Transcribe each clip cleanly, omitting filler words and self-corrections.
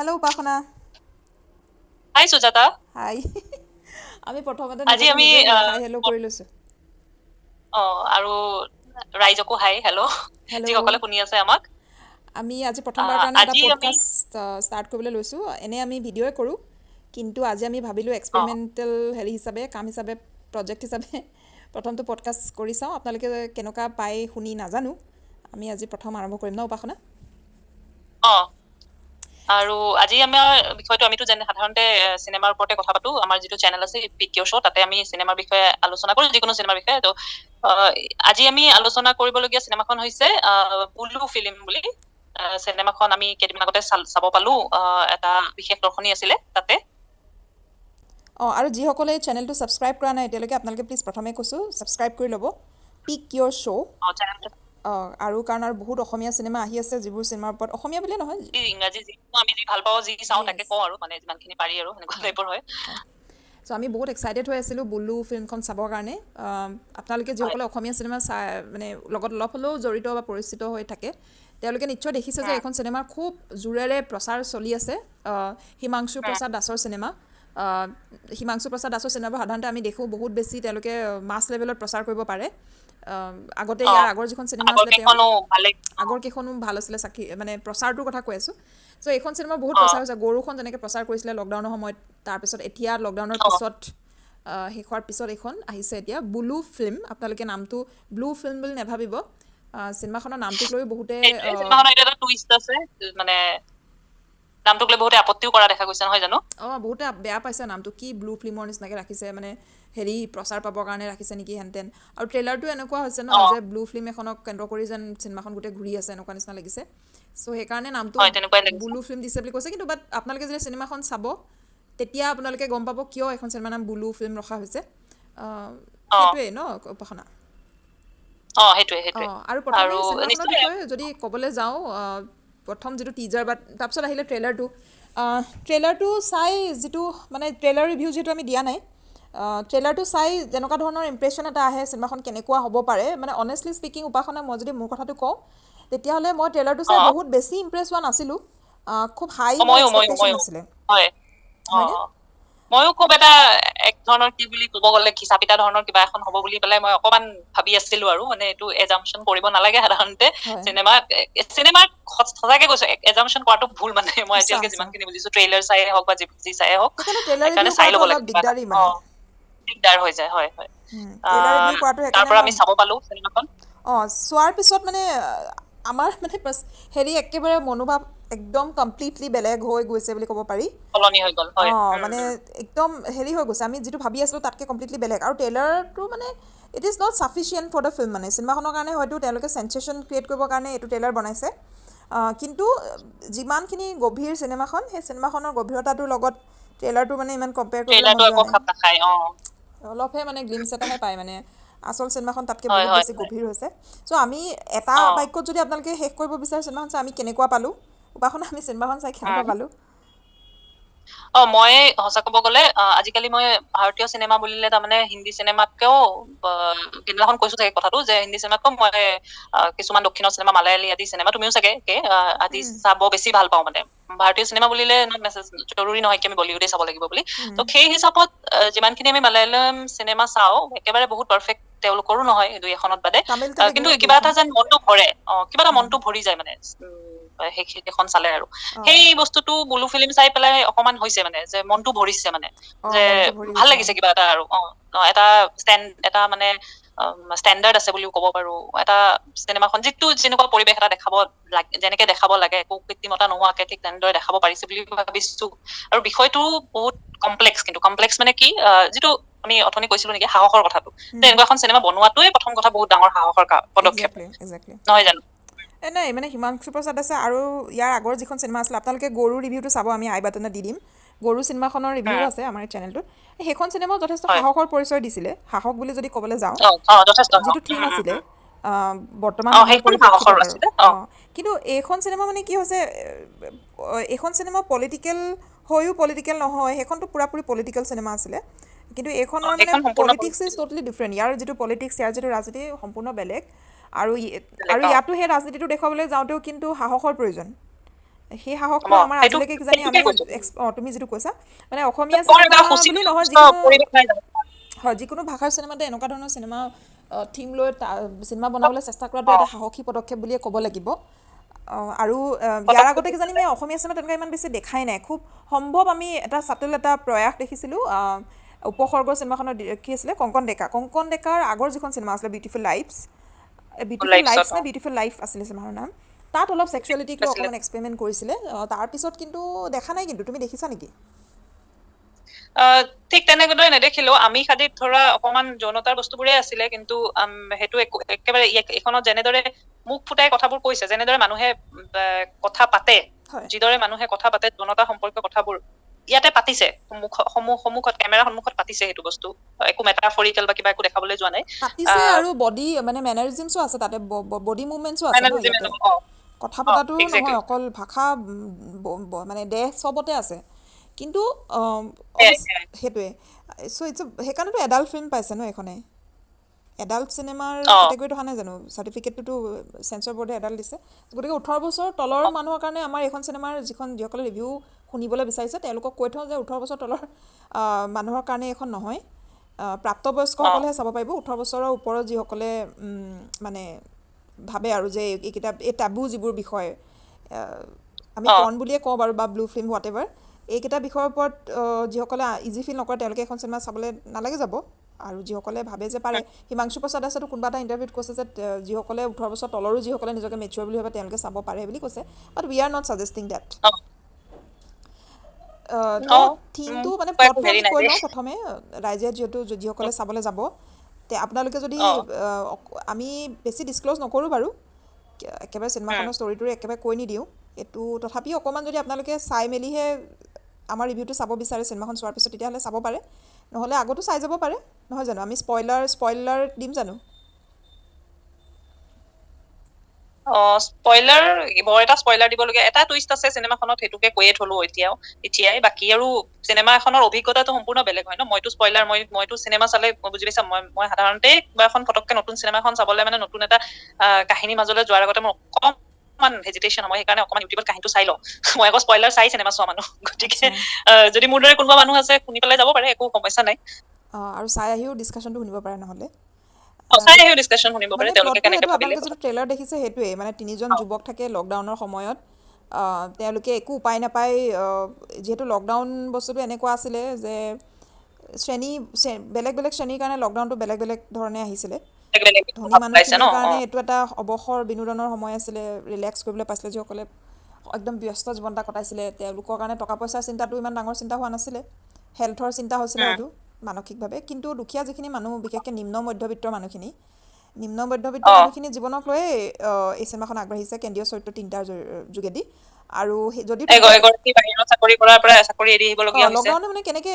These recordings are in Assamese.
হেল্ল' উপাসনা। হাই সুজাতা। হাই। আমি প্ৰথমতে আজি নিজকে আমি নিজে হাই হেল্ল' কৰি লৈছোঁ। আৰু ৰাইজকো হাই হেল্ল', হেল্ল', যিসকলে শুনি আছে আমাক। আমি আজি প্ৰথমবাৰৰ কাৰণে এটা আজি আমি পডকাষ্ট ষ্টাৰ্ট কৰিবলৈ লৈছোঁ। এনেই আমি ভিডিঅ'ই কৰোঁ, কিন্তু আজি আমি ভাবিলোঁ এক্সপেৰিমেণ্টেল হেৰি হিচাপে, কাম হিচাপে, প্ৰজেক্ট হিচাপে প্ৰথমটো পডকাষ্ট কৰি চাওঁ। আপোনালোকে কেনেকুৱা পায় শুনি নাজানো। আমি আজি প্ৰথম আৰম্ভ কৰিম ন উপাসনা? আৰু আজি আমাৰ বিষয়টো, আমিতো যেনে সাধাৰণতে চিনেমাৰ ওপৰতে কথা পাতো। আমাৰ যিটো চেনেল আছে পিক ইয়ৰ শ্ব', তাতে আমি চিনেমাৰ বিষয়ে আলোচনা কৰো, যিকোনো চিনেমাৰ বিষয়ে। ত' আজি আমি আলোচনা কৰিবলগীয়া চিনেমাখন হৈছে বুলু ফিল্ম বুলি। চিনেমাখন আমি কেইদিনমান আগতে চাব পালো, এটা বিশেষ দৰ্শনী আছিলে তাতে। আৰু যিসকলে এই চেনেলটো ছাবস্ক্ৰাইব কৰা নাই এতিয়ালৈকে, আপোনালোকে প্লিজ, প্ৰথমে কৈছোঁ, ছাবস্ক্ৰাইব কৰি ল'ব পিক ইয়ৰ শ্ব'। চেনেলটো। আৰু কাৰণ আৰু বহুত অসমীয়া চিনেমা আহি আছে, যিবোৰ চিনেমাৰ ওপৰত, অসমীয়া বুলিয়ে নহয়, ইংৰাজী, যিকোনো আমি যি ভাল পাওঁ, যি চাওঁ তাকে কওঁ আৰু, মানে যিমানখিনি পাৰি আৰু সেনেকুৱা টাইপৰ হয়। চ' আমি বহুত এক্সাইটেড হৈ আছিলোঁ বুলু ফিল্মখন চাবৰ কাৰণে। আপোনালোকে যিসকলে অসমীয়া চিনেমা চাই, মানে লগত অলপ হ'লেও জড়িত বা পৰিচিত হৈ থাকে, তেওঁলোকে নিশ্চয় দেখিছে যে এইখন চিনেমাৰ খুব জোৰেৰে প্ৰচাৰ চলি আছে। হিমাংশু প্ৰসাদ দাসৰ চিনেমা। হিমাংশু প্ৰসাদ দাসৰ চিনেমাবোৰ সাধাৰণতে আমি দেখোঁ বহুত বেছি তেওঁলোকে মাছ লেভেলত প্ৰচাৰ কৰিব পাৰে। আগতে ইয়াৰ আগৰ যিখন চিনেমা আগৰ আছিলে তেওঁ কেইখনো ভালেই। আগৰ কেইখনো ভাল আছিলে, চাকি মানে প্ৰচাৰটোৰ কথা কৈ আছোঁ। চ' এইখন চিনেমা বহুত প্ৰচাৰ হৈছে। গৰুখন যেনেকৈ প্ৰচাৰ কৰিছিলে লকডাউনৰ সময়ত, তাৰপিছত এতিয়া লকডাউনৰ পিছত, শেষ হোৱাৰ পিছত এইখন আহিছে এতিয়া বুলু ফিল্ম। আপোনালোকে নামটো ব্লু ফিল্ম বুলি নাভাবিব। চিনেমাখনৰ নামটোক লৈও বহুতে সেইটোৱে, চিনেমাখনৰ এইটো এটা টুইষ্ট আছে, মানে নামটোক লৈ বহুতে আপত্তিও কৰা দেখা গৈছে, নহয় জানো? বহুতে বেয়া পাইছে নামটো, কি ব্লু ফিল্মৰ নিচিনাকৈ ৰাখিছে, মানে হেৰি প্ৰচাৰ পাবৰ কাৰণে ৰাখিছে নেকি হেন তেন। আৰু ট্ৰেইলাৰটো এনেকুৱা হৈছে ন যে ব্লু ফিল্ম এখনক কেন্দ্ৰ কৰি যেন চিনেমাখন গোটেই ঘূৰি আছে, এনেকুৱা নিচিনা লাগিছে। চ' সেইকাৰণে নামটো হয়, তেনেকুৱাই লাগিছে। বুলু ফিল্ম দিছে বুলি কৈছে। কিন্তু বাট আপোনালোকে যেতিয়া চিনেমাখন চাব, তেতিয়া আপোনালোকে গম পাব কিয় এখন চিনেমাৰ নাম বুলু ফিল্ম ৰখা হৈছে। সেইটোৱে ন উপাসনা? সেইটোৱে, সেইটোৱে। আৰু প্ৰথমে আৰু চিনেমাখনৰ নিশ্চয় বিষয়ে যদি ক'বলৈ যাওঁ, প্ৰথম যিটো টিজাৰ বা তাৰপিছত আহিলে ট্ৰেইলাৰটো, ট্ৰেইলাৰটো চাই যিটো মানে ট্ৰেইলাৰ ৰিভিউ যিহেতু আমি দিয়া নাই, ট্ৰেইলাৰটো চাই যেনেকুৱা ধৰণৰ ইম্প্ৰেশ্যন এটা আহে চিনেমাখন কেনেকুৱা হ'ব পাৰে, মানে অনেষ্টলি স্পীকিং উপাসনা, মই যদি মোৰ কথাটো কওঁ, তেতিয়াহ'লে মই ট্ৰেইলাৰটো চাই বহুত বেছি ইম্প্ৰেছ হোৱা নাছিলোঁ। খুব হাই মোৰ ময়ো, ময়ো, এক্সপেক্টেশ্যন ময়ো। নাছিলে। হয়। হয়নে? ময়ো খুব এটা এক ধৰণৰ কি বুলি ক'ব গ'লে খিচা পিতা ধৰণৰ কিবা এখন হ'ব বুলি পেলাই মই অকমান ভাবি আছিলো আৰু, মানে এইটো এজাম্পশ্যন কৰিব নালাগে সাধাৰণতে। চিনেমাক সঁচাকে কৈছো, এজাম্পশ্যন কৰাটো ভুল, মানে মই এতিয়ালৈকে যিমানখিনি বুজিছো, ট্ৰেইলাৰ চাই হওক বা যি চাই হওক, সেইকাৰণে ট্ৰেইলাৰ সেইকাৰণে ৰিভিউ চাই কৰাটো ল'ব অলপ লাগে কিবা এটা। দিগদাৰী মানে। দিগদাৰ হৈ যায়, হয়, হয়। ট্ৰেইলাৰ ৰিভিউ কৰাটো তাৰ সেইকাৰণে পৰা মই আমি চাব পালো চিনেমাখন। চোৱাৰ পিছত মানে আমাৰ মানে হেৰি একেবাৰে মনোভাৱ একদম কমপ্লিটলি বেলেগ হৈ গৈছে বুলি ক'ব পাৰি। সলনি হৈ গ'ল, হয়। মানে একদম হেৰি হৈ গৈছে, আমি যিটো ভাবি আছিলো তাতকে কমপ্লিটলি বেলেগ। আৰু ট্ৰেইলাৰটো মানে it is not sufficient for the film, মানে চিনেমাখনৰ কাৰণে হয়তো তেওঁলোকে চেনচেশ্যন ক্ৰিয়েট কৰিবৰ কাৰণে এইটো ট্ৰেইলাৰ বনাইছে, কিন্তু যিমানখিনি গভীৰ চিনেমাখন, সেই চিনেমাখনৰ গভীৰতাটোৰ লগত ট্ৰেইলাৰটো মানে ইমান কম্পেয়াৰ কৰিবলৈ মন ট্ৰেইলাৰটো যোৱা একো নাই। খাপ নাখায়, অ। অলপহে মানে গ্লিমছ এটাহে পায়, মানে আচল চিনেমাখন তাতকে বহুত বেছি গভীৰ হৈছে। চ' আমি এটা বাক্যত যদি আপোনালোকে শেষ কৰিব বিচাৰে চিনেমাখন চাই আমি কেনেকুৱা পালোঁ, উপাসনা, আমি চিনেমাখন চাই কেনেকুৱা পালোঁ? মই সঁচা ক'ব গ'লে, আজিকালি মই ভাৰতীয় চিনেমা বুলিলে তাৰমানে হিন্দী চিনেমাতকেও, সেইদিনাখন কৈছো চাগে কথাটো যে হিন্দী চিনেমাতকেও মই, কিছুমান দক্ষিণৰ চিনেমা, মালায়ালী আদি চিনেমা, তুমিও চাগে একে, আদি চাব বেছি ভাল পাওঁ। মানে ভাৰতীয় চিনেমা বুলিলে not জৰুৰী নহয় কি আমি বলিউডে চাব লাগিব বুলি। ত' সেই হিচাপত, যিমানখিনি আমি মালায়ালম চিনেমা চাওঁ, একেবাৰে বহুত পাৰফেক্ট তেওঁলোকৰো নহয়, দুই এখনত বাদে। তামিল, তেলেগু কিন্তু দুই কিবা এটা এখন। যেন মনটো ভৰে, কিবা এটা মনটো ভৰি যায় মানে, সেইখন চালে আৰু। সেই বস্তুটো বুলু ফিল্ম চাই পেলাই অকমান হৈছে মানে, যে মনটো ভৰিছে মানে, যে মনটো ভৰি ভাল গৈছে, লাগিছে কিবা এটা আৰু। এটা ষ্টেণ্ড, এটা মানে, ষ্টেণ্ডাৰ্ড আছে বুলিও ক'ব পাৰো। এটা চিনেমাখন যিটো যেনেকুৱা পৰিৱেশ এটা দেখাব লাগে, যেনেকে দেখাব লাগে, একো কৃত্ৰিমতা নোহোৱাকে ঠিক তেনেদৰে দেখাব পাৰিছে বুলি ভাবিছো। আৰু বিষয়টো বহুত কমপ্লেক্স, কিন্তু কমপ্লেক্স মানে কি, যিটো আমি অথনি কৈছিলো নেকি, সাহসৰ কথাটো, যে এনেকুৱা এখন চিনেমা বনোৱাটোৱে প্ৰথম কথা বহুত ডাঙৰ সাহসৰ পদক্ষেপ। নহয় জানো? নাই, মানে হিমাংশু প্ৰসাদ দাসে আৰু ইয়াৰ আগৰ যিখন চিনেমা আছিলে, আপোনালোকে গৰু ৰিভিউটো চাব, আমি আই বাটনত দি দিম। গৰু চিনেমাখনৰ ৰিভিউ আছে আমাৰ চেনেলটোত। সেইখন চিনেমাও যথেষ্ট সাহসৰ পৰিচয় দিছিলে, সাহস বুলি যদি ক'বলৈ যাওঁ, যথেষ্ট সাহস। যিটো থিম আছিলে, বৰ্তমান সময়ৰ সেইখন পৰিপ্ৰেক্ষিতত সাহসৰ আৰু। আছিলে, কিন্তু এইখন চিনেমা মানে কি হৈছে, এইখন চিনেমা পলিটিকেল হৈও পলিটিকেল নহয়, সেইখনতো পুৰাপুৰি পলিটিকেল চিনেমা আছিলে। কিন্তু এইখনৰ মানে সেইখন সম্পূৰ্ণ politics is political. Totally different. ইয়াৰ যিটো পলিটিক্স, ইয়াৰ যিটো ৰাজনীতি সম্পূৰ্ণ বেলেগ। বেলেগ, আৰু ইয়াতো সেই ৰাজনীতিটো দেখুৱাবলৈ যাওঁতেও কিন্তু সাহসৰ প্ৰয়োজন। সেই সাহসটো অ আমাৰ সেইটো আজিলৈকে কিজানি সেইটোকে আমি কৈছো। অঁ, তুমি যিটো কৈছা মানে অসমীয়া বৰ চিনেমা এটা সুচিল বুলি নহয়, যিকোনো পৰিৱেশ নাই জানো? হয়, যিকোনো ভাষাৰ চিনেমাতে এনেকুৱা ধৰণৰ চিনেমা থিম লৈ চিনেমা বনাবলৈ চেষ্টা কৰাটো অ এটা সাহসী পদক্ষেপ বুলিয়ে ক'ব লাগিব। আৰু ইয়াৰ পতককে আগতে কিজানি আমি অসমীয়া চিনেমা তেনেকুৱা ইমান বেছি দেখাই নাই। খুব সম্ভৱ আমি এটা চাটেল এটা প্ৰয়াস দেখিছিলোঁ, উপসৰ্গ চিনেমাখনৰ কি আছিলে, কংকন ডেকা, কংকন ডেকাৰ আগৰ যিখন চিনেমা আছিলে বিউটিফুল লাইফছ, বিউটিফুল লাইফছত লাইফছ নে বিউটিফুল লাইফ আছিলে চিনেমাখনৰ নাম, তাত অলপ ছেক্সুৱেলিটিক লৈ আছিলে অকণমান এক্সপেৰিমেণ্ট কৰিছিলে। তাৰপিছত কিন্তু দেখা নাই, কিন্তু তুমি দেখিছা নেকি? ঠিক তেনেদৰে নেদেখিলেও আমি সাদিত ধৰা অকমান যৌনতাৰ বস্তুবোৰে আছিলে, কিন্তু সেইটো একো একেবাৰে এইখনত যেনেদৰে মুখ ফুটাই কথাবোৰ কৈছে, যেনেদৰে মানুহে কথা পাতে, হয়, যিদৰে মানুহে কথা পাতে যৌনতা সম্পৰ্কীয় কথাবোৰ ইয়াতে পাতিছে, সন্মুখত কেমেৰা সন্মুখত পাতিছে, সেইটো বস্তু একো মেটাফৰিকেল বা কিবা একো দেখাবলৈ যোৱা নাই, পাতিছে। আৰু বডি মানে মেনাৰিজিমছো আছে তাতে, বডি মুভমেণ্টছো আছে ন ইয়াতে, কথা পতাটো নহয় অকল ভাষা, মানে দেহ চবতে আছে। কিন্তু সেইটোৱে, চ' it's, সেইকাৰণেতো এডাল্ট ফিল্ম পাইছে ন এইখনে, এডাল্ট চিনেমাৰ কেটেগৰীত অহা নাই জানো? চাৰ্টিফিকেটটোতো চেঞ্চৰ বৰ্ডে এডাল্ট দিছে। গতিকে 18 বছৰ তলৰ মানুহৰ কাৰণে আমাৰ এইখন চিনেমাৰ যিখন, যিসকলে ৰিভিউ শুনিবলৈ বিচাৰিছে তেওঁলোকক কৈ থওঁ যে 18 বছৰ তলৰ মানুহৰ কাৰণে এইখন নহয়, প্ৰাপ্তবয়স্কসকলেহে চাব পাৰিব। 18 বছৰৰ ওপৰত যিসকলে মানে ভাবে আৰু যে এইকেইটা এই টাবু যিবোৰ বিষয় আমি পৰ্ণ বুলিয়ে কওঁ বাৰু বা ব্লু ফিল্ম what ever, এইকেইটা বিষয়ৰ ওপৰত যিসকলে ইজি ফিল নকৰে তেওঁলোকে এইখন চিনেমা চাবলৈ নালাগে যাব। আৰু যিসকলে ভাবে যে পাৰে, হিমাংশু প্ৰসাদ দাসেতো কোনোবা এটা ইণ্টাৰভিউত কৈছে যে যিসকলে 18 বছৰ তলৰো যিসকলে নিজকে মেচিয়ৰ বুলি ভাবে তেওঁলোকে চাব পাৰে বুলি কৈছে, but we are not suggesting that. তো থিমটো মানে প্লটটো আমি কৈ লওঁ প্ৰথমে ৰাইজে, যিহেতু যিসকলে চাবলৈ যাব তে আপোনালোকে যদি, আমি বেছি ডিছক্ল'জ নকৰোঁ বাৰু একেবাৰে চিনেমাখনৰ ষ্টৰিটোৰে একেবাৰে কৈ নিদিওঁ এইটো, তথাপিও অকণমান যদি আপোনালোকে চাই মেলিহে আমাৰ ৰিভিউটো চাব বিচাৰে চিনেমাখন চোৱাৰ পিছত তেতিয়াহ'লে চাব পাৰে, নহ'লে আগতো চাই যাব পাৰে, নহয় জানো? আমি স্পইলাৰ দিম জানো? স্পইলাৰ, বৰ এটা স্পইলাৰ দিবলগীয়া এটা টুইষ্ট আছে চিনেমাখনত, সেইটোকে কৈয়ে থলো এতিয়াও এতিয়াই। বাকী আৰু চিনেমা এখনৰ অভিজ্ঞতাটো সম্পূৰ্ণ বেলেগ হয় ন। মইতো স্পইলাৰ, মইতো চিনেমা চালে বুজি পাইছা, মই সাধাৰণতে কিবা এখন ফটককে নতুন চিনেমা এখন চাবলৈ মানে নতুন এটা কাহিনীৰ মাজলৈ যোৱাৰ আগতে মোৰ অকণমান হেজিটেশ্যন হয়, সেইকাৰণে অকণমান ইউটিউবত কাহিনীটো চাই লওঁ। মই আকৌ স্পইলাৰ চাই চিনেমা চোৱা মানুহ, গতিকে যদি মোৰ দৰে কোনোবা মানুহ আছে শুনি পেলাই যাব পাৰে, একো সমস্যা নাই। আৰু চাই আহিও ডিছকাশ্যনটো শুনিব পাৰে, নহ'লে যিটো ট্ৰেইলাৰ দেখিছে সেইটোৱে, মানে তিনিজন যুৱক থাকে লকডাউনৰ সময়ত, তেওঁলোকে একো উপায় নাপায়, যিহেতু লকডাউন বস্তুটো এনেকুৱা আছিলে যে শ্ৰেণী বেলেগ বেলেগ শ্ৰেণীৰ কাৰণে লকডাউনটো বেলেগ বেলেগ ধৰণে আহিছিলে। ধনী মানুহখিনিৰ কাৰণে এইটো এটা অৱসৰ বিনোদনৰ সময় আছিলে, ৰিলেক্স কৰিবলৈ পাইছিলে, যিসকলে একদম ব্যস্ত জীৱন এটা কটাইছিলে তেওঁলোকৰ কাৰণে টকা পইচাৰ চিন্তাটো ইমান ডাঙৰ চিন্তা হোৱা নাছিলে, হেল্থৰ চিন্তা হৈছিলে হয়তো মানসিকভাৱে, কিন্তু দুখীয়া যিখিনি মানুহ, বিশেষকৈ নিম্ন মধ্যবিত্তৰ মানুহখিনি, নিম্ন মধ্যবিত্ত মানুহখিনি জীৱনক লৈয়ে এই চিনেমাখন আগবাঢ়িছে কেন্দ্ৰীয় চৰিত্ৰ তিনিটাৰ যোগেদি। আৰু যদি লকডাউনে মানে কেনেকৈ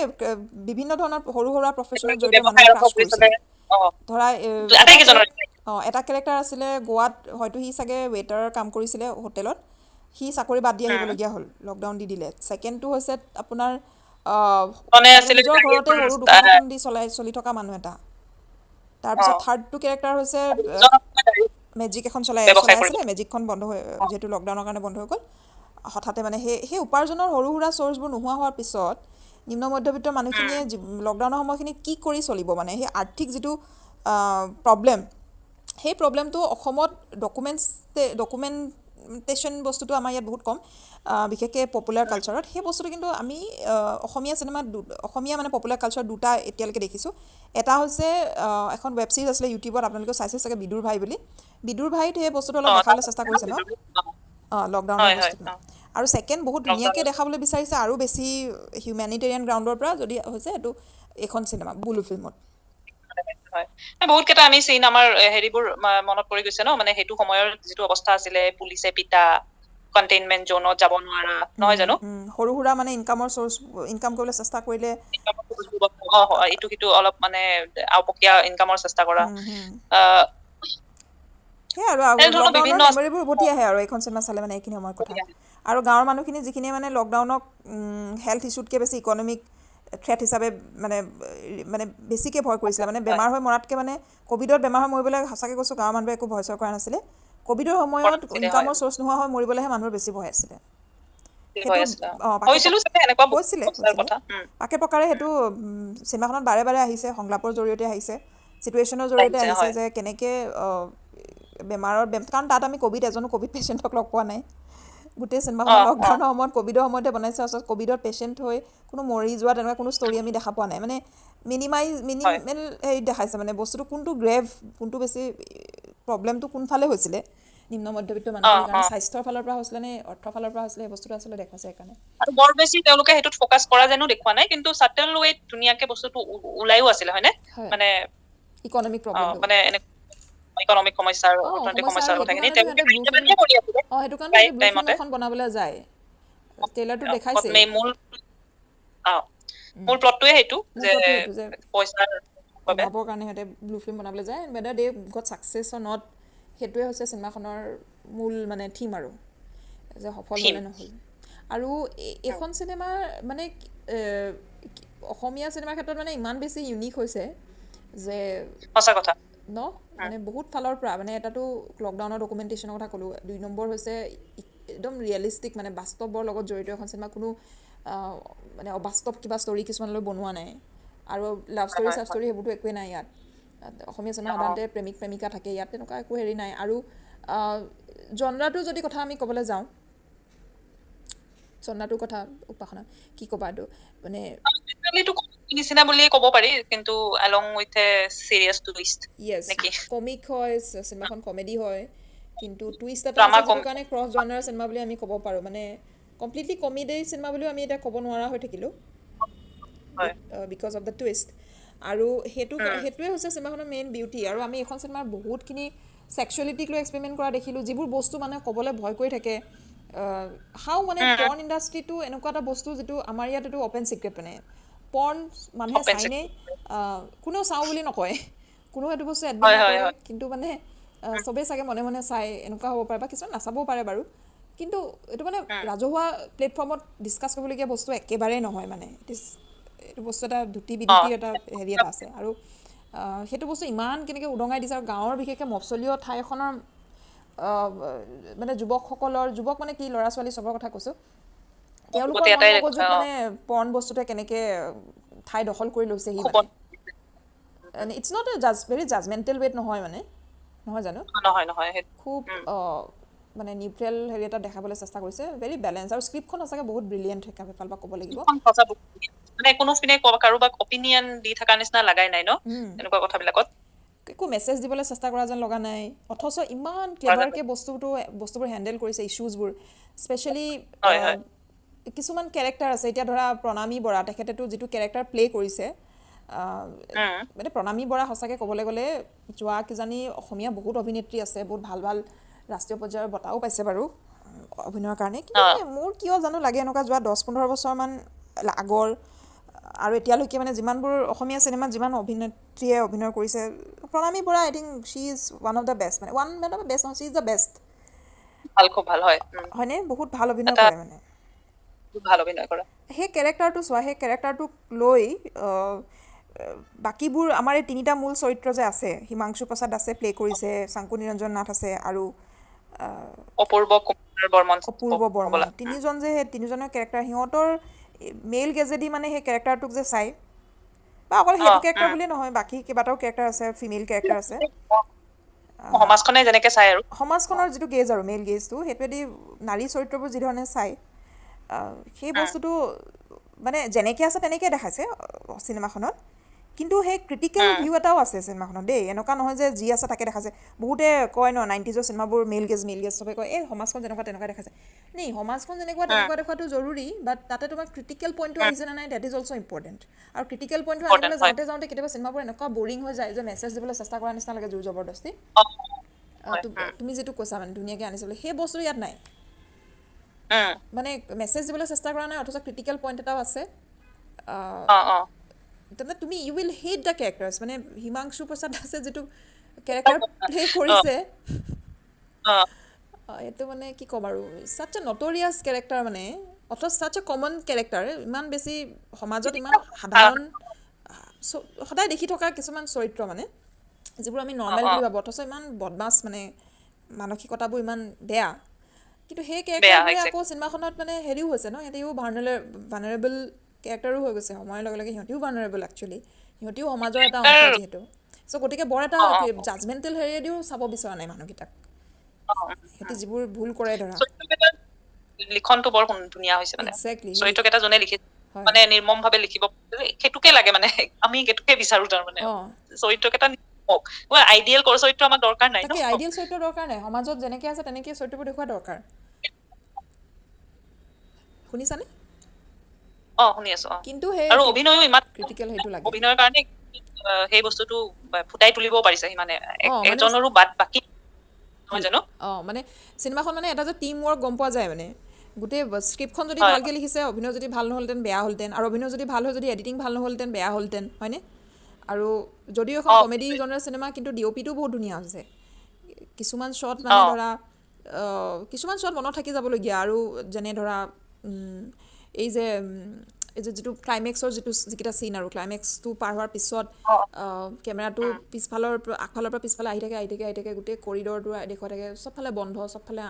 বিভিন্ন ধৰণৰ সৰু সুৰা প্ৰফেশ্যনত জড়িত মানুহে ক্ৰাছ কৰিছিলে, ধৰা এটা কেৰেক্টাৰ আছিলে গোৱাত, হয়তো সি চাগে ৱেটাৰৰ কাম কৰিছিলে হোটেলত, সি চাকৰি বাদ দি আহিবলগীয়া হ'ল, লকডাউন দি দিলে। ছেকেণ্ডটো হৈছে আপোনাৰ নিজৰ ঘৰতে সৰু দোকান এখন দি চলাই চলি থকা মানুহ এটা। তাৰপিছত থাৰ্ডটো কেৰেক্টাৰ হৈছে মেজিক এখন চলাই চলাই আছিলে, মেজিকখন বন্ধ হৈ যিহেতু লকডাউনৰ কাৰণে বন্ধ হৈ গ'ল হঠাতে, মানে সেই উপাৰ্জনৰ সৰু সুৰা চ'ৰ্চবোৰ নোহোৱা হোৱাৰ পিছত নিম্ন মধ্যবিত্ত মানুহখিনিয়ে লকডাউনৰ সময়খিনিত কি কৰি চলিব, মানে সেই আৰ্থিক যিটো প্ৰব্লেম, সেই প্ৰব্লেমটো অসমত ডকুমেণ্টেশ্যন বস্তুটো আমাৰ ইয়াত বহুত কম, বিশেষকৈ পপুলাৰ কালচাৰত সেই বস্তুটো। কিন্তু আমি অসমীয়া চিনেমাত, অসমীয়া মানে পপুলাৰ কালচাৰ দুটা এতিয়ালৈকে দেখিছোঁ। এটা হৈছে এখন ৱেব ছিৰিজ আছিলে ইউটিউবত, আপোনালোকে চাইছে চাগে, বিদুৰ ভাই বুলি। বিদুৰ ভাইত সেই বস্তুটো অলপ দেখাবলৈ চেষ্টা কৰিছে ন, লকডাউনৰ বস্তুটো। আৰু ছেকেণ্ড বহুত ধুনীয়াকৈ দেখাবলৈ বিচাৰিছে আৰু বেছি হিউমেনিটেৰিয়ান গ্ৰাউণ্ডৰ পৰা যদি হৈছে সেইটো এইখন চিনেমা বুলু ফিল্মত। হয়, বহুত কেইটা আমি চিন আমাৰ হেৰিবোৰ মনত পৰি গৈছে ন, মানে সেইটো সময়ৰ যিটো অৱস্থা আছিলে, পুলিচে পিতা, কণ্টেইনমেণ্ট জ'নত যাব নোৱাৰা, নহয় জানো? সৰু সুৰা মানে ইনকামৰ চ'ৰ্চ, ইনকাম কৰিবলৈ চেষ্টা কৰিলে ইটো সিটো অলপ মানে আওপকীয়া ইনকামৰ চেষ্টা কৰা, সেয়াই আৰু লকডাউনৰ মেমৰিবোৰ উভতি আহে আৰু এইখন চিনেমা চালে, মানে এইখিনি সময়ৰ কথা। আৰু গাঁৱৰ মানুহখিনি যিখিনিয়ে মানে লকডাউনক হেল্থ ইছ্যুতকৈ বেছি ইকনমিক থ্ৰেট হিচাপে মানে মানে বেছিকৈ ভয় কৰিছিলে, মানে বেমাৰ হৈ মৰাতকৈ, মানে ক'ভিডত বেমাৰ হৈ মৰিবলৈ সঁচাকৈ কৈছোঁ গাঁৱৰ মানুহবোৰে একো ভয় চয় কৰা নাছিলে, ক'ভিডৰ সময়ত ইনকামৰ চ'ৰ্চ নোহোৱা হৈ মৰিবলৈহে মানুহৰ বেছি ভয় আছিলে। সেইটো হৈ আছিলে। অঁ, পাকে হৈছিলো চাগে এনেকুৱা হৈছিলে হৈছিলে কথা। পাকে প্ৰকাৰে সেইটো চিনেমাখনত বাৰে বাৰে আহিছে, সংলাপৰ জৰিয়তে আহিছে, চিটুৱেশ্যনৰ জৰিয়তে আহিছে, আহিছে হয়। যে কেনেকৈ বেমাৰৰ, কাৰণ তাত আমি ক'ভিড, এজনো ক'ভিড পেচেণ্টক লগ পোৱা নাই গোটেই চিনেমাখনৰ। লকডাউনৰ সময়ত, ক'ভিডৰ সময়তে বনাইছে, আচলতে ক'ভিডত পেচেণ্ট হৈ কোনো মৰি যোৱা তেনেকুৱা কোনো ষ্টৰি আমি দেখা পোৱা নাই। মানে মিনিমাইজ, মিনিমেল হেৰিত দেখাইছে, মানে বস্তুটো কোনটো গ্ৰেভ, কোনটো বেছি প্ৰব্লেমটো কোনফালে হৈছিলে নিম্ন মধ্যবিত্ত মানুহখিনিৰ কাৰণে, স্বাস্থ্যৰ ফালৰ পৰা হৈছিলে নে অৰ্থৰ ফালৰ পৰা হৈছিলে, সেই বস্তুটো আচলতে দেখুৱাইছে সেইকাৰণে। আৰু বৰ বেছি তেওঁলোকে সেইটোত ফ'কাছ কৰা যেনো দেখুওৱা নাই, কিন্তু চাটেল ৱেত ধুনীয়াকে বস্তুটো ওলাইও আছিলে, হয়নে? হয়। মানে ইকনমিক প্ৰব্লেমটো, মানে এনে ইকনমিক সমস্যা আৰু অৰ্থনৈতিক সমস্যা, সমস্যাৰ আৰু সেইটো কথাখিনি কাৰণেতো তেওঁলোকে সিহঁতে ব্লু ফিল্ম কৰি আছিলে। সেইটো কাৰণেতো সিহঁতে ব্লু ফিল্ম টাইমতে এখন বনাবলৈ যায়, ট্ৰেইলাৰটো দেখাইছেই। মূল মূল প্লটটোৱে সেইটো মূল যে প্লটটো সেইটো যে পইচাৰ বাবে, অভাৱৰ কাৰণে সিহঁতে ব্লু ফিল্ম বনাবলৈ যায়, whether they got success or not, সেইটোৱে হৈছে চিনেমাখনৰ মূল মানে থিম আৰু যে সফল থিম। হ'লে নহ'ল। আৰু এইখন চিনেমাৰ মানে অসমীয়া চিনেমাৰ ক্ষেত্ৰত মানে ইমান বেছি ইউনিক হৈছে যে সঁচা কথা। ন, মানে বহুত ফালৰ পৰা, মানে এটাতো লকডাউনৰ ডকুমেণ্টেশ্যনৰ কথা ক'লোঁ, 2 নম্বৰ হৈছে একদম ৰিয়েলিষ্টিক, মানে বাস্তৱৰ লগত জড়িত এখন চিনেমা, কোনো মানে অবাস্তৱ কিবা ষ্টৰি কিছুমান লৈ বনোৱা নাই, আৰু লাভ ষ্টৰি, চাভ ষ্টৰি সেইবোৰতো একোৱেই নাই ইয়াত। অসমীয়া চিনেমা সাধাৰণতে প্ৰেমিক প্ৰেমিকা থাকে, ইয়াত তেনেকুৱা একো হেৰি নাই। আৰু জনৰাটো যদি কথা আমি ক'বলৈ যাওঁ, জনৰাটোৰ কথা উপাসনা কি ক'বা এইটো মানে? নিচিনা বুলিয়ে ক'ব পাৰি, কিন্তু along with a serious twist য়েছ। নেকি? কমিক হয় চিনেমাখন, কমেডি হয়, কিন্তু টুইষ্ট এটা ড্ৰামা আছে, কম যিটো কাৰণে ক্ৰছ জনাৰ চিনেমা বুলি আমি ক'ব পাৰোঁ। মানে কমপ্লিটলি কমেডি চিনেমা বুলিও আমি এতিয়া ক'ব নোৱাৰা হৈ থাকিলোঁ because of the twist. আৰু সেইটো সেইটোৱে হৈছে চিনেমাখনৰ মেইন বিউটি। আৰু আমি এইখন চিনেমাৰ বহুতখিনি ছেক্সুৱেলিটিক লৈ এক্সপেৰিমেণ্ট কৰা দেখিলোঁ, যিবোৰ বস্তু মানুহে ক'বলৈ ভয় কৰি থাকে। হাও মানে পৰ্ণ ইণ্ডাষ্ট্ৰিটো এনেকুৱা এটা বস্তু যিটো আমাৰ ইয়াত এইটো অ'পেন চিক্ৰেট, মানে পৰ্ণ মানুহে অপেন চাইনে, কোনেও চাওঁ বুলি নকয়, কোনেও সেইটো বস্তু এডমিট হয় হয় নকৰে, হয় কিন্তু মানে চবেই চাগে মনে মনে চাই, এনেকুৱা হ'ব পাৰে বা কিছুমান নাচাবও পাৰে বাৰু, কিন্তু এইটো মানে ৰাজহুৱা প্লেটফৰ্মত ডিছকাছ কৰিবলগীয়া বস্তু একেবাৰেই নহয়। মানে it is, এইটো বস্তু এটা ধুতি বিধুতিৰ এটা হেৰি এটা আছে, আৰু সেইটো বস্তু ইমান কেনেকৈ উদঙাই দিছে, আৰু গাঁৱৰ, বিশেষকৈ মফচলীয় ঠাই এখনৰ মানে যুৱকসকলৰ, যুৱক মানে কি, ল'ৰা ছোৱালী চবৰ কথা কৈছোঁ, তেওঁলোকৰ গোটেই মন এটাই মগজুত কথা। মানে পৰ্ণ বস্তুটোৱে কেনেকৈ ঠাই দখল কৰি লৈছেহি। খুব মানে it's not a judge, very judgmental ৱেত নহয়, মানে নহয় জানো? নহয় নহয়, সেইটো খুব মানে নিউট্ৰেল হেৰি এটা দেখাবলৈ চেষ্টা কৰিছে, ভেৰি বেলেঞ্চ। আৰু স্ক্ৰিপ্টখন সঁচাকৈ বহুত ব্ৰিলিয়েণ্ট সেইফালৰ পৰা ক'ব লাগিব। সঁচা, মানে কোনোপিনে কাৰোবাক অপিনিয়ন দি থকা নিচিনা লাগাই নাই ন, তেনেকুৱা কথাবিলাকত। একো মেছেজ দিবলৈ চেষ্টা কৰা যেন লগা নাই, অথচ ইমান ক্লেভাৰকৈ বস্তুবোৰ হেণ্ডেল কৰিছে, ইছ্যুজবোৰ স্পেচিয়েলি। হয় হয় কিছুমান কেৰেক্টাৰ আছে, এতিয়া ধৰা প্ৰণামী বৰা, তেখেতেতো যিটো কেৰেক্টাৰ প্লে' কৰিছে, মানে প্ৰণামী বৰা সঁচাকৈ ক'বলৈ গ'লে যোৱা কিজানি অসমীয়া বহুত অভিনেত্ৰী আছে, বহুত ভাল ভাল ৰাষ্ট্ৰীয় পৰ্যায়ৰ বঁটাও পাইছে বাৰু অভিনয়ৰ কাৰণে, কিন্তু মানে মোৰ কিয় জানো লাগে এনেকুৱা, যোৱা 10-15 বছৰমান আগৰ আৰু এতিয়ালৈকে মানে যিমানবোৰ অসমীয়া চিনেমাত যিমান অভিনেত্ৰীয়ে অভিনয় কৰিছে, Pranami Bora, I think she is one of the best, মানে ওৱান অফ the best নহয়, she is the best. ভাল, খুব ভাল, হয়। হয়নে? বহুত ভাল অভিনয় এটা কৰে মানে। খুব ভাল অভিনয় কৰে। সেই কেৰেক্টাৰটো চোৱা, সেই কেৰেক্টাৰটোক লৈ বাকীবোৰ আমাৰ এই তিনিটা মূল চৰিত্ৰ যে আছে, হিমাংশু প্ৰসাদ দাসে প্লে' কৰিছে, শংকু নিৰঞ্জন নাথ আছে আৰু অপূৰ্ব কুমাৰ বৰ্মন। অপূৰ্ব বৰ্মন। হ'বলা। তিনিজন যে, সেই তিনিজনৰ কেৰেক্টাৰ, সিহঁতৰ মেইল গেজেদি মানে সেই কেৰেক্টাৰটোক যে চাই, বা অকল সেইটো কেৰেক্টাৰ বুলিয়ে নহয়, বাকী কেইবাটাও কেৰেক্টাৰ আছে, ফিমেল কেৰেক্টাৰ আছে। সমাজখনে যেনেকে চাই আৰু সমাজখনৰ যিটো গেজ আৰু মেইল গেজটো, সেইটোৱেদি নাৰী চৰিত্ৰবোৰ যিধৰণে চায়, সেই বস্তুটো মানে যেনেকৈ আছে তেনেকৈ দেখাইছে চিনেমাখনত, কিন্তু সেই ক্ৰিটিকেল ভিউ এটাও আছে চিনেমাখনত দেই। এনেকুৱা নহয় যে যি আছে তাকে দেখাইছে। বহুতে কয় ন, নাইণ্টিজৰ চিনেমাবোৰ মেইল গেজ, মেইল গেজ, চবে কয় এই সমাজখন যেনেকুৱা তেনেকুৱা দেখাইছে। নেই, সমাজখন যেনেকুৱা তেনেকুৱা দেখুৱাটো জৰুৰী, বাট তাতে তোমাৰ ক্ৰিটিকেল পইণ্টটো আহিছে নে নাই, that is also important. আৰু ক্ৰিটিকেল পইণ্টটো ইম্পৰ্টেণ্ট আনিবলৈ হয় যাওঁতে যাওঁতে কেতিয়াবা চিনেমাবোৰ এনেকুৱা বৰিং হৈ যায় যে মেছেজ দিবলৈ চেষ্টা কৰাৰ নিচিনা লাগে জোৰ জবৰদস্তি। তুমি যিটো কৈছা, মানে ধুনীয়াকৈ আনিছে বুলি, সেই বস্তুটো ইয়াত নাই। মানে মেছেজ দিবলৈ চেষ্টা কৰা নাই, অথচ ক্ৰিটিকেল পইণ্ট এটাও আছে। অ অ তাৰমানে তুমি you will hate the characters, মানে হিমাংশু প্ৰসাদ দাসে যিটো কেৰেক্টাৰ প্লে' কৰিছে, এইটো মানে কি ক'ম আৰু, চাচ এ নটৰিয়াছ কেৰেক্টাৰ, মানে অথচ চাচ এ কমন কেৰেক্টাৰ, ইমান বেছি সমাজত ইমান সাধাৰণ, সদায় দেখি থকা কিছুমান চৰিত্ৰ, মানে যিবোৰ আমি নৰ্মেল বুলি ভাবোঁ, অথচ ইমান বদমাছ, মানে মানসিকতাবোৰ ইমান বেয়া। কিন্তু সেই বেয়া কেৰেক্টাৰবোৰে একজেক্ট আকৌ চিনেমাখনত মানে হেৰিও হৈছে ন, সিহঁতিও ভাৰ্নাৰেবল কেৰেক্টাৰো হৈ গৈছে সময়ৰ লগে লগে, সিহঁতিও ভাৰ্নাৰেবল একচুৱেলি, সিহঁতিও সমাজৰ এটা অংশ যিহেতু। চ' গতিকে বৰ এটা অ অ জাজমেণ্টেল হেৰিয়েদিও চাব বিচৰা নাই মানুহকেইটাক, অ সিহঁতি যিবোৰ ভুল কৰে ধৰা। চৰিত্ৰ লিখনটো বৰ ধুনীয়া হৈছে মানে। একজেক্টলি সেই চৰিত্ৰ কেইটা যোনে লিখিছে হয় মানে নিৰ্মম ভাৱে লিখিব, সেইটোকে লাগে মানে, আমি সেইটোকে বিচাৰো তাৰমানে। অঁ চৰিত্ৰ কেইটা আইডিয়েল চৰিত্ৰ আমাক দৰকাৰ নাই ন। তাকে আইডিয়েল চৰিত্ৰ দৰকাৰ নাই, সমাজত যেনেকৈ আছে তেনেকেই চৰিত্ৰবোৰ দেখুওৱা দৰকাৰ। শুনিছানে? অ শুনি আছো, অ। কিন্তু সেই আৰু অভিনয়ো ইমান ক্ৰিটিকেল সেইটো লাগে। অভিনয়ৰ কাৰণে সেই বস্তুটো ফুটাই তুলিবও পাৰিছে সিমানে, অঁ মানে এজনৰো বাদ বাকী নহয় জানো। অঁ মানে চিনেমাখন মানে এটা যে টিম ৱৰ্ক গম পোৱা যায় মানে, গোটেই স্ক্ৰিপ্টখন যদি হয় ভালকৈ লিখিছে, অভিনয় যদি ভাল নহ'লহেঁতেন বেয়া হ'লহেঁতেন, আৰু অভিনয় যদি ভাল হয় যদি এডিটিং ভাল নহ'লহেঁতেন বেয়া হ'লহেঁতেন, হয়নে? আৰু যদিও এখন অ কমেডি জনাৰ চিনেমা, কিন্তু ডি অ' পিটো বহুত ধুনীয়া হৈছে। কিছুমান শ্বট অ মানে ধৰা কিছুমান শ্বট মনত থাকি যাবলগীয়া, আৰু যেনে ধৰা এই যে এই যে যিটো ক্লাইমেক্সৰ যিটো যিকেইটা চিন, আৰু ক্লাইমেক্সটো পাৰ হোৱাৰ পিছত অ কেমেৰাটো উম পিছফালৰ পৰা আগফালৰ পৰা পিছফালে আহি থাকে, আহি থাকে, আহি থাকে, গোটেই কৰিডৰটো দেখুৱাই থাকে, চবফালে বন্ধ, চবফালে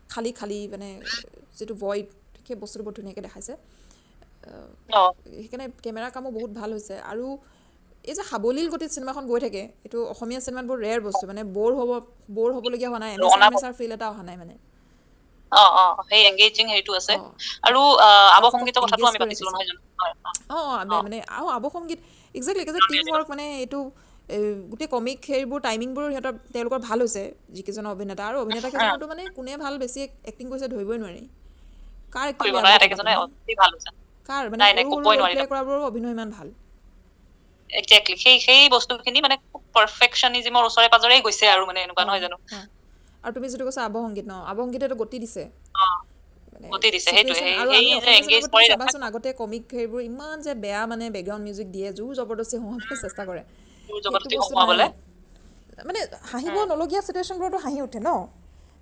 খালী খালী, মানে যিটো ভইড, সেই বস্তুটো বহুত ধুনীয়াকৈ দেখাইছে। অ সেইকাৰণে কেমেৰাৰ কামো বহুত ভাল হৈছে। আৰু এই যে সাৱলীল গতিত চিনেমাখন গৈ থাকে, এইটো অসমীয়া চিনেমাত বহুত ৰেয়াৰ বস্তু, মানে ব'ৰ হ'বলগীয়া হোৱা নাই, এমেচাৰ অনা এমেচাৰ ফিল এটা অহা নাই মানে। অ অ সেই এংগেজিং হেৰিটো আছে। অঁ আৰু আৱহ দৰ্শকক সংগীতৰ কথাটো এংগেজ আমি কৰি পাতিছিলো ৰাখিছে। নহয় জানো, হয়। অঁ অঁ অ মানে আৰু আৱহ সংগীত একজেক্টলি যে টিম ৱৰ্ক মানে, এইটো গোটেই কমিক হেৰিবোৰ টাইমিংবোৰ সিহঁতৰ তেওঁলোকৰ ভাল হৈছে, যিকেইজন অভিনেতা, আৰু অভিনেতাকেইজনতো মানে কোনে ভাল বেছি এক্টিং কৰিছে ধৰিবই নোৱাৰি, কাৰ এক্টিং কৰিব বেয়া নোৱাৰে বুলি ক'বা আটাইকেইজনে তুমি? অতি ভাল হৈছে। কাৰ মানে নাই নাই সৰু সৰু কবই ৰোল নোৱাৰি। প্লে' কৰাবোৰো অভিনয় ইমান ভাল। একজেক্টলি, সেই সেই বস্তুখিনি মানে খুব পাৰফেকচনিজিমৰ ওচৰে পাজৰে গৈছে আৰু মানে এনেকুৱা অঁ নহয় জানো। অঁ আৰু তুমি যিটো কৈছা আৱহ সংগীত ন, আৱহ সংগীতে এইটো গতি দিছে অ মানে গতি দিছে, সেইটোৱে চিটুৱেশ্যন। সেই আৰু সেই আমি যে অসমীয়া এংগেজ চিনেমাবোৰ তুমি কৰি ৰাখা চাবাচোন, আগতে কমিক সেইবোৰ ইমান যে বেয়া মানে বেকগ্ৰাউণ্ড মিউজিক দিয়ে, জোৰ জবৰদস্তি সোমাবলৈ চেষ্টা কৰে, জোৰ সেইটো জবৰদস্তি বস্তু নাই সোমোৱাবলে। ইয়াত। মানে হাঁহিব উম নলগীয়া চিটুৱেশ্যনবোৰতো হাঁহি উঠে ন,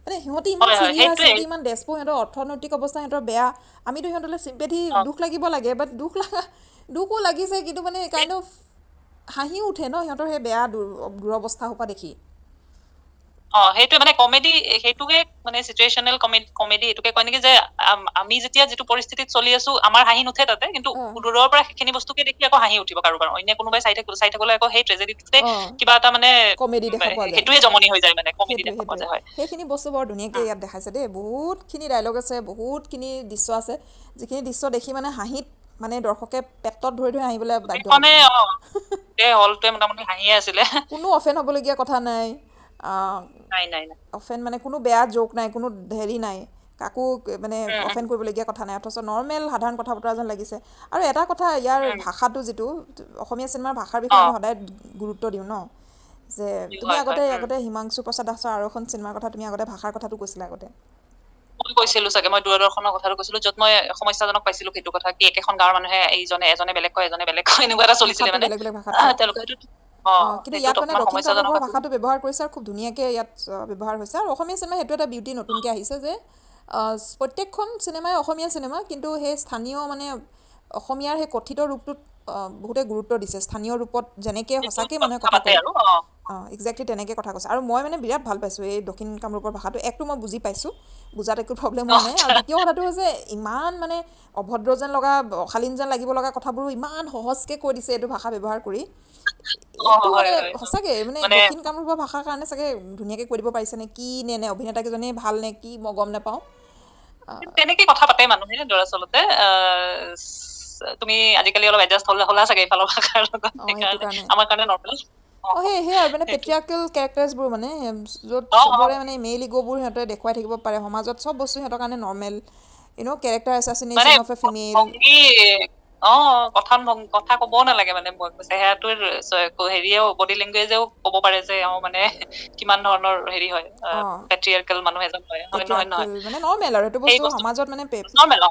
মানে সিহঁতি ইমান হয় হয় চিৰিয়াছ, সেইটোৱে। সিহঁতি ইমান ডেছপো, সিহঁতৰ অৰ্থনৈতিক অৱস্থা সিহঁতৰ বেয়া, আমিতো সিহঁতলৈ চিম্পেথি অ দুখ লাগিব লাগে, বাট দুখ লগা দুখো লাগিছে, কিন্তু মানে কাইণ্ড অফ হাঁহিও উঠে ন সিহঁতৰ সেই বেয়া দুৰৱস্থা সোপা দেখি। অ সেইটোৱে মানে কমেডি, সেইটোকে মানে চিটুৱেচনেল কমেডি এইটোকে কয় নেকি যে আমি যেতিয়া যিটো পৰিস্থিতিত চলি আছো আমাৰ হাঁহি নুঠে তাতে, কিন্তু অঁ দূৰৰ পৰা সেইখিনি বস্তুকে দেখি আকৌ হাঁহি উঠিব কাৰোবাৰ, অন্য কোনোবাই চাই থাকিলে আকৌ সেই ট্ৰেজেডিটোতে অঁ কিবা এটা মানে কমেডি দেখা পোৱা যায়। সেইটোৱে জমনি হৈ যায় মানে, কমেডি সেইটোৱে দেখা পোৱা সেইটোৱে যায়, হয়। সেইখিনি বস্তু বৰ ধুনীয়াকৈ উম ইয়াত দেখাইছে দেই। বহুতখিনি ডাইলগ আছে, বহুতখিনি দৃশ্য আছে, যিখিনি দৃশ্য দেখি মানে হাঁহিত মানে দৰ্শকে পেটত ধৰি ধৰি হাঁহিবলৈ বাধ্য হ'ব গোটেইখনে মানে। অ গোটেই হলটোৱে মোটামুটি হাঁহিয়ে আছিলে। কোনো অফেন হ'বলগীয়া কথা নাই, নাই নাই নাই। অফেন মানে কোনো বেয়া জ'ক নাই, কোনো হেৰি নাই, কাকো মানে উম উম অফেন কৰিবলগীয়া কথা নাই, অথচ নৰ্মেল সাধাৰণ কথা বতৰা যেন লাগিছে। আৰু এটা কথা, ইয়াৰ উম ভাষাটো যিটো, অসমীয়া চিনেমাৰ ভাষাৰ বিষয়ে অ আমি সদায় গুৰুত্ব দিওঁ ন, যে তুমি হয় আগতে হয় উম আগতে হিমাংশু প্ৰসাদ দাসৰ আৰু এখন চিনেমাৰ কথা তুমি আগতে ভাষাৰ কথাটো কৈছিলা আগতে। মই কৈছিলো চাগে, মই দূৰদৰ্শনৰ কথাটো কৈছিলো, য'ত মই সমস্যাজনক পাইছিলো সেইটো কথা, কি একেখন গাঁৱৰ মানুহে এইজনে এজনে বেলেগ কয়, এজনে বেলেগ কয়, এনেকুৱা এটা চলিছিলে ভাষাটো মানে। বেলেগ বেলেগ ভাষাত কয়। তেওঁলোকে সেইটো অ অঁ কিন্তু সেইটোত ইয়াত মানে অকমান দক্ষিণ সমস্যাজনক কামৰূপৰ আছিল। ভাষাটো ব্যৱহাৰ কৰিছে, আৰু খুব ধুনীয়াকৈ ইয়াত ব্যৱহাৰ হৈছে। আৰু অসমীয়া চিনেমা সেইটো এটা বিউটি নতুনকৈ আহিছে যে প্ৰত্যেকখন চিনেমাই অসমীয়া চিনেমা, কিন্তু সেই স্থানীয় মানে অসমীয়াৰ সেই কথিত ৰূপটোত বহুতে গুৰুত্ব দিছে, স্থানীয় ৰূপত যেনেকৈ সেইটো সঁচাকৈ মানুহে কথা কথা পাতে কয়, আৰু অ অঁ একজেক্টলি তেনেকৈ কথা কৈছে। আৰু মই মানে বিৰাট ভাল পাইছোঁ এই দক্ষিণ কামৰূপৰ ভাষাটো। একটো মই বুজি পাইছোঁ, বুজাত একো প্ৰব্লেম অ হোৱা নাই, আৰু দ্বিতীয় কথাটো হৈছে ইমান মানে অভদ্ৰ যেন লগা, অশালীন যেন লাগিব লগা কথাবোৰো ইমান সহজকৈ কৈ দিছে এইটো ভাষা ব্যৱহাৰ কৰি। অ এইটো হয় মানে হয় অ সঁচাকৈ মানে মানে দক্ষিণ কামৰূপৰ ভাষাৰ কাৰণে চাগে ধুনীয়াকৈ কৈ দিব পাৰিছে নে কি, নে নে অভিনেতাকেইজনেই ভাল নে কি, মই গম নাপাওঁ। তেনেকে কথা পাতে মানুহে দৰাচলতে। তুমি আজিকালি অলপ এডজাষ্ট হলা চাগে এইফালৰ ভাষাৰ লগত, অঁ সেইটো সেইকাৰণে কাৰণে আমাৰ কাৰণে নৰ্মেল। অ অঁ সেই সেই আৰু মানে সেইটো পেট্ৰিয়াৰ্কেল কেৰেক্টাৰ্ছবোৰ মানে য'ত অ অ চবৰে মানে মেইল ইগ'বোৰ সিহঁতে দেখুৱাই থাকিব পাৰে, সমাজত চব বস্তু সিহঁতৰ কাৰণে নৰ্মেল, you know character মানে এছাচিনেশ্যন অফ এ ফিমেল। ভংগী অ কথা কথা কবও নালাগে মানে, চেহেৰাটোৰ হেৰিয়েও বডি লেংগুৱেজেও কব পাৰে যে অ মানে কিমান ধৰণৰ হেৰি হয়, অঁ পেট্ৰিয়াৰ্কেল মানুহ এজন হয়, হয় নহয় নহয়। পেট্ৰিয়াৰ্কেল মানে নৰ্মেল আৰু সেইটো সেই বস্তু বস্তু সমাজত মানে নৰ্মেল অ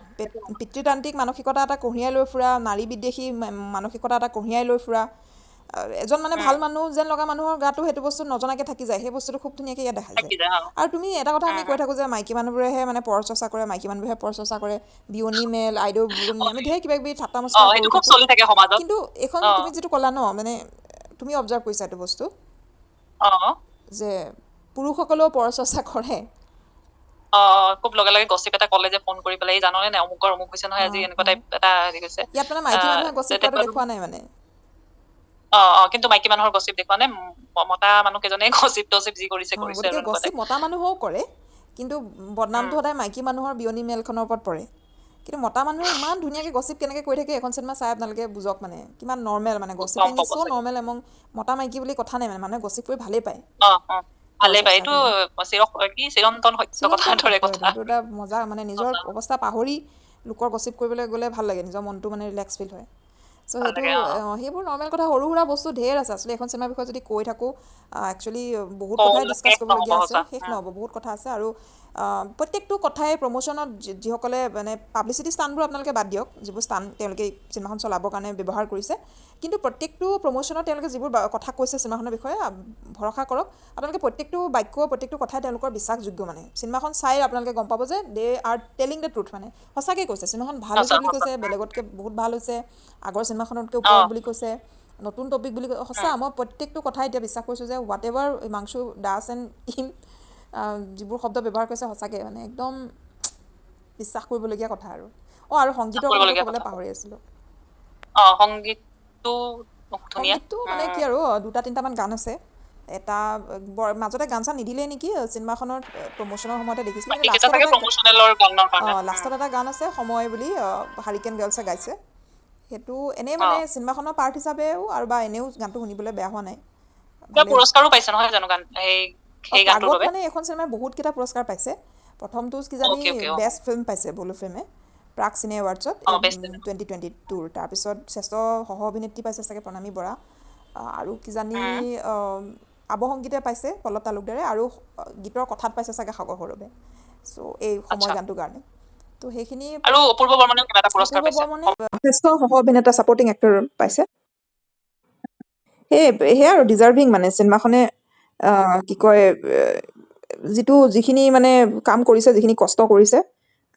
পিতৃতান্ত্ৰিক মানসিকতা এটা কঢ়িয়াই লৈ ফুৰা, নাৰী বিদ্বেষী মানসিকতা এটা কঢ়িয়াই লৈ ফুৰা এজন মানে উম ভাল মানুহ যেন লগা মানুহৰ গাতো সেইটো বস্তু নজনাকৈ থাকি যায়, সেই বস্তুটো খুব ধুনীয়াকৈ ইয়াত দেখাইছে। থাকি যায় অ আৰু তুমি এটা কথা, আমি উম কৈ উম থাকোঁ যে মাইকী মানুহবোৰেহে মানে পৰচৰ্চা কৰে, মাইকী মানুহবোৰেহে পৰচৰ্চা কৰে, বিয়নী মেল, আইদেউ বুলনি, আমি ঢেৰ কিবা কিবি ঠাট্টা অ মস্কৰা সেইটো কৰি খুব থাকোঁ। চলি থাকে সমাজত। কিন্তু এইখন অ তুমি যিটো ক'লা ন, মানে তুমি অবজাৰ্ভ কৰিছা এইটো বস্তু অ যে পুৰুষসকলেও পৰচৰ্চা কৰে। অ খুব লগে লগে গচিপ এটা ক'লে যে ফোন কৰি পেলাই, এই জাননে নাই অমুকৰ অমুক হৈছে নহয় আজি, এনেকুৱা টাইপ এটা হেৰি হৈছে। ইয়াত মানে মাইকী মানুহে গচিপ কৰাটো দেখুওৱা নাই মানে। অ অ কিন্তু মাইকী মানুহৰ গচিপ দেখুওৱা নাই, মতা মানুহ কেইজনে গচিপ টচিপ যি কৰিছে কৰিছে। গতিকে গচিপ মতা মানুহো কৰে, কিন্তু বদনামটো সদায় মাইকী মানুহৰ বিয়নী মেলখনৰ ওপৰত পৰে। কিন্তু মতা মানুহে ইমান ধুনীয়াকৈ গচিপ কেনেকৈ কৰি থাকে এখন চিনেমা চাই আপোনালোকে বুজক মানে কিমান নৰ্মেল, মানে gossiping is so normal among মতা মাইকী বুলি কথা নাই, মানে মানুহে গচিপ কৰি ভালেই পায়। ভালেই পায়, এইটো চিৰন্তন সত্য কথাৰ দৰে কথা। এইটো এটা মজা, মানে নিজৰ অৱস্থা পাহৰি লোকৰ গচিপ কৰিবলৈ গ'লে ভাল লাগে, নিজৰ মনটো মানে ৰিলেক্স ফিল হয়। চ' সেইটো সেইবোৰ নৰ্মেল কথা, সৰু সুৰা বস্তু ঢেৰ আছে আচলতে। এখন চিনেমাৰ বিষয়ে যদি কৈ থাকোঁ একচুৱেলি বহুত কথাই ডিছকাছ কৰিবলগীয়া আছে, শেষ নহ'ব, বহুত কথা আছে। আৰু প্ৰত্যেকটো কথাই প্ৰমোশ্যনত যিসকলে মানে পাব্লিচিটি স্থানবোৰ আপোনালোকে বাদ দিয়ক, যিবোৰ স্থান তেওঁলোকে চিনেমাখন চলাবৰ কাৰণে ব্যৱহাৰ কৰিছে, কিন্তু প্ৰত্যেকটো প্ৰমোশ্যনত তেওঁলোকে যিবোৰ কথা কৈছে চিনেমাখনৰ বিষয়ে, ভৰসা কৰক আপোনালোকে প্ৰত্যেকটো বাক্য, প্ৰত্যেকটো কথাই তেওঁলোকৰ বিশ্বাসযোগ্য। মানে চিনেমাখন চাই আপোনালোকে গম পাব যে they are telling the truth, মানে সঁচাকৈ কৈছে, চিনেমাখন ভাল হৈছে বুলি কৈছে, বেলেগতকৈ বহুত ভাল হৈছে, আগৰ চিনেমাখনতকৈ ওপৰত বুলি কৈছে, নতুন টপিক বুলি কৈছে। সঁচা মই প্ৰত্যেকটো কথাই এতিয়া বিশ্বাস কৰিছোঁ যে whatever Himanshu Das and team যিবোৰ শব্দ ব্যৱহাৰ কৰিছে সঁচাকৈ মানে একদম বিশ্বাস কৰিবলগীয়া কথা। আৰু আৰু সংগীতৰ কথা ক'বলৈ পাহৰি আছিলোঁ। সংগীতটো মানে কি আৰু দুটা তিনিটামান গান আছে, এটা মাজতে গান চান নিদিলে নেকি চিনেমাখনৰ প্ৰমোশ্যনৰ সময়তে দেখিছিলোঁ, লাষ্টত এটা গান আছে সময় বুলি, হাৰিকেন গাৰ্লছে গাইছে, সেইটো এনেই মানে চিনেমাখনৰ পাৰ্ট হিচাপেও আৰু বা এনেও গানটো শুনিবলৈ বেয়া হোৱা নাই। আগত মানে এইখন চিনেমাই বহুতকেইটা পুৰস্কাৰ পাইছে। প্ৰথমটো কিজানি বেষ্ট ফিল্ম পাইছে বলো ফিল্মে প্ৰাগ চিনে এৱাৰ্ডছত 2022, তাৰপিছত শ্ৰেষ্ঠ সহ অভিনেত্ৰী পাইছে চাগে প্ৰণামী বৰা, আৰু কিজানি আৱহ সংগীতে পাইছে পল্লৱ তালুকদাৰে, আৰু গীতৰ কথাত পাইছে চাগে সাগৰ সৌৰভে। চ' এই সময় গানটোৰ কাৰণে তো সেইখিনি। আৰু অপূৰ্ব বৰ্মনেও কিবা এটা পুৰস্কাৰ পাইছে, বৰ্মনে শ্ৰেষ্ঠ সহ অভিনেতা ছাপৰ্টিং এক্টৰ পাইছে। সেয়া আৰু ডিজাৰ্ভিং, মানে চিনেমাখনে কি কয় যিটো যিখিনি মানে কাম কৰিছে, যিখিনি কষ্ট কৰিছে,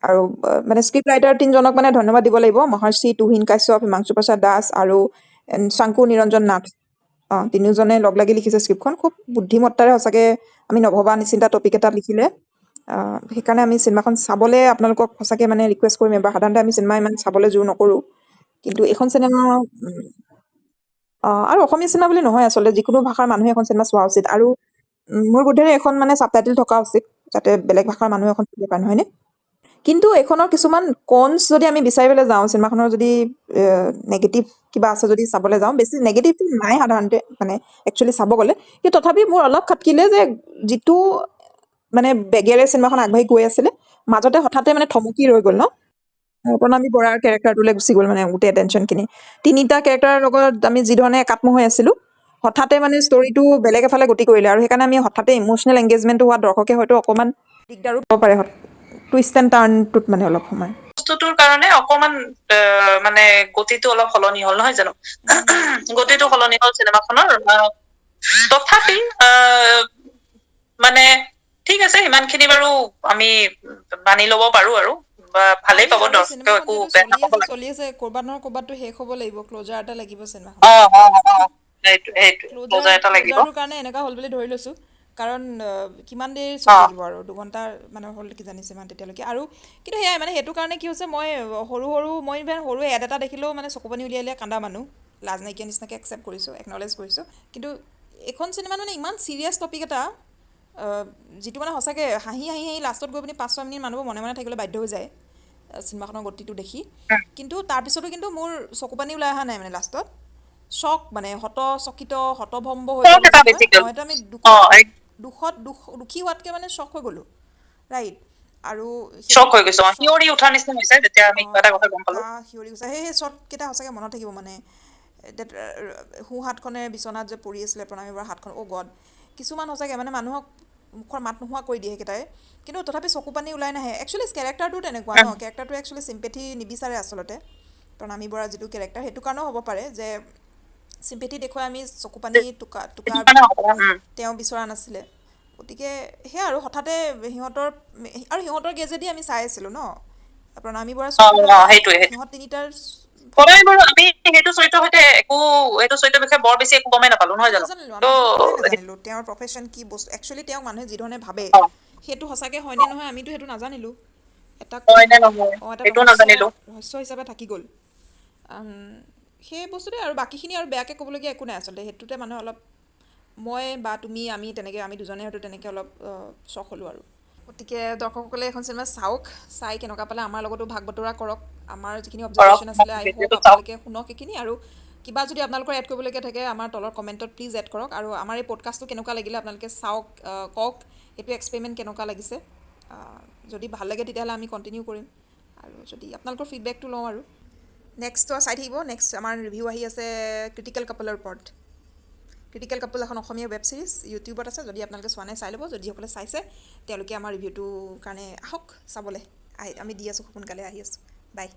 আৰু মানে স্ক্ৰিপ্ট ৰাইটাৰ তিনিজনক মানে ধন্যবাদ দিব লাগিব, মহৰ্ষি তুহিন কাশ্যপ, হিমাংশু প্ৰসাদ দাস আৰু শংকু নিৰঞ্জন নাথ, তিনিওজনে লগ লাগি লিখিছে স্ক্ৰিপ্টখন। খুব বুদ্ধিমত্তাৰে সঁচাকৈ আমি নভবা নিচিন্তা টপিক এটা লিখিলে, সেইকাৰণে আমি চিনেমাখন চাবলৈ আপোনালোকক সঁচাকৈ মানে ৰিকুৱেষ্ট কৰিম এবাৰ। সাধাৰণতে আমি চিনেমা ইমান চাবলৈ জোৰ নকৰোঁ, কিন্তু এইখন চিনেমা আৰু অসমীয়া চিনেমা বুলি নহয়, আচলতে যিকোনো ভাষাৰ মানুহে এখন চিনেমা চোৱা উচিত। আৰু মোৰ বোধেৰে এখন মানে ছাবটাইটেল থকা উচিত, যাতে বেলেগ ভাষাৰ মানুহে এখন চাব পাৰে, নহয়নে? কিন্তু এইখনৰ কিছুমান কনছ যদি আমি বিচাৰিবলৈ যাওঁ, চিনেমাখনৰ যদি নেগেটিভ কিবা আছে যদি চাবলৈ যাওঁ, বেছি নেগেটিভটো নাই সাধাৰণতে মানে একচুৱেলি চাব গ'লে, কিন্তু তথাপি মোৰ অলপ খটকিলে যে যিটো মানে বেগেৰে চিনেমাখন আগবাঢ়ি গৈ আছিলে, মাজতে হঠাতে মানে থমকি ৰৈ গ'ল ন, প্ৰণামী বৰাৰ কেৰেক্টাৰটোলৈ গুচি গ'ল মানে গোটেই এটেনশ্যনখিনি। তিনিটা কেৰেক্টাৰৰ লগত আমি যিধৰণে একাত্ম হৈ আছিলোঁ, হঠাতে মানে ষ্টৰিটো বেলেগ এফালে গতি কৰিলে, আৰু সেইকাৰণে আমি হঠাতে ইম'চনেল এংগেজমেণ্টটো হোৱা দৰ্শকে হয়তো অকণমান দিগদাৰো পাব পাৰে টুইষ্ট এণ্ড টাৰ্ণটোত মানে অলপ সময় বস্তুটোৰ কাৰণে অকমান মানে গতিটো অলপ সলনি হ'ল, নহয় জানো? গতিটো সলনি হ'ল চিনেমাখনৰ, তথাপি মানে ঠিক আছে, সিমানখিনি বাৰু আমি মানি ল'ব পাৰো আৰু ভালেই পাব দৰ্শকে, একো বেয়া নাপাব। চলি আছে, ক'ৰবাত নহয় ক'ৰবাততো শেষ হ'ব লাগিব, ক্লজাৰ এটা লাগিব চিনেমাখন। ক্লজাৰ এটা লাগিব কাৰণে এনেকুৱা হ'ল বুলি ধৰি লৈছোঁ, কাৰণ কিমান দেৰি চলি থাকিব আৰু 2 ঘণ্টা মানে হ'ল কিজানি চিনেমা তেতিয়ালৈকে। আৰু কিন্তু সেয়াই মানে সেইটো কাৰণে কি হৈছে, মই সৰু সৰু মই ইভেন সৰু এড এটা দেখিলেও মানে চকু পানী উলিয়াই উলিয়াই কান্দা মানুহ, লাজ নাইকিয়া নিচিনাকৈ একচেপ্ট কৰিছোঁ, একনলেজ কৰিছোঁ। কিন্তু এইখন চিনেমাত মানে ইমান চিৰিয়াছ টপিক এটা, যিটো মানে সঁচাকৈ হাঁহি হাঁহি হাঁহি লাষ্টত গৈ পিনি 5-6 মিনিট মানুহবোৰ মনে মনে থাকিবলৈ বাধ্য হৈ যায় চিনেমাখনৰ গতিটো দেখি, কিন্তু তাৰপিছতো কিন্তু মোৰ চকু পানী ওলাই অহা নাই, মানে লাষ্টত শ্বক মানে হতচকিত হতভম্ব হৈ গ'লোঁ। হয়তো আমি দুখত দুখী হোৱাতকৈ মানে শ্বক হৈ গ'লোঁ, ৰাইট? আৰু শ্বক হৈ গৈছো, শিয়ৰি উঠাৰ নিচিনা হৈছে যেতিয়া আমি কিবা এটা কথা গম পালো। শিয়ৰি গৈছে, সেই শ্বটকেইটা সঁচাকৈ মনত থাকিব। মানে সোঁ হাতখনে বিচনাত যে পৰি আছিলে প্ৰণামী বৰাৰ হাতখন, অ' গড, কিছুমান সঁচাকৈ মানে মানুহক মুখৰ মাত নোহোৱা কৰি দিয়ে সেইকেইটাই, কিন্তু তথাপি চকু পানী ওলাই নাহে। একচুৱেলি কেৰেক্টাৰটো তেনেকুৱা ন, কেৰেক্টাৰটো একচুৱেলি চিম্পেথি নিবিচাৰে আচলতে, প্ৰণামী বৰাৰ যিটো কেৰেক্টাৰ, সেইটো কাৰণেও হ'ব পাৰে যে চিম্পেথি দেখুৱাই আমি চকু পানী টোকা টোকা তেওঁ বিচৰা নাছিলে। গতিকে সেয়া আৰু হঠাতে সিহঁতৰ আৰু সিহঁতৰ গেজেদি আমি চাই আছিলোঁ ন প্ৰণামী বৰাৰ সিহঁত তিনিটাৰ। প্ৰণামী বৰা আমি সেইটো চৰিত্ৰৰ সৈতে একো, সেইটো চৰিত্ৰৰ বিষয়ে বৰ বেছি একো গমেই নাপালো, নহয় জানো? নাজানিলো, তেওঁৰ প্ৰফেশ্যন কি বস্তু, একচুৱেলি তেওঁক মানুহে যিধৰণে ভাবে সেইটো সঁচাকৈ হয়নে নহয় আমিতো সেইটো নাজানিলোঁ। এটা হয় নে নহয় অঁ, এটা সেইটোও ৰহস্য, নাজানিলো। ৰহস্য হিচাপে থাকি গ'ল সেই বস্তুটোৱে। আৰু বাকীখিনি আৰু বেয়াকৈ ক'বলগীয়া একো নাই আচলতে। সেইটোতে মানুহে অলপ, মই বা তুমি, আমি তেনেকৈ, আমি দুজনে হয়তো তেনেকৈ অলপ চখ হ'লোঁ আৰু। গতিকে দৰ্শকসকলে এখন চিনেমা চাওক, চাই কেনেকুৱা পালে আমাৰ লগতো ভাগ বতৰা কৰক। আমাৰ যিখিনি কৰক, অবজাৰ্ভেশ্যন আছিলে, আই হোপ ভিডিঅ'টো চাওক। আপোনালোকে শুনক সেইখিনি, আৰু কিবা যদি আপোনালোকৰ এড কৰিবলগীয়া থাকে, আমাৰ তলৰ কমেণ্টত প্লিজ এড কৰক। আৰু আমাৰ এই পডকাষ্টটো কেনেকুৱা লাগিলে আপোনালোকে চাওক, কওক, এইটো এক্সপেৰিমেণ্ট কেনেকুৱা লাগিছে। যদি ভাল লাগে তেতিয়াহ'লে আমি কণ্টিনিউ কৰিম, আৰু যদি আপোনালোকৰ ফিডবেকটো লওঁ। আৰু নেক্সটটো চাই থাকিব, নেক্সট আমাৰ ৰিভিউ আহি আছে ক্ৰিটিকেল কাপলৰ ওপৰত। ক্ৰিটিকেল কাপল এখন অসমীয়া ৱেব ছিৰিজ, ইউটিউবত আছে। যদি আপোনালোকে চোৱা নাই, চাই ল'ব। যদি যিসকলে চাইছে, তেওঁলোকে আমাৰ ৰিভিউটোৰ কাৰণে আহক চাবলৈ। আহি আমি দি আছোঁ, সোনকালে আহি আছোঁ। বাই।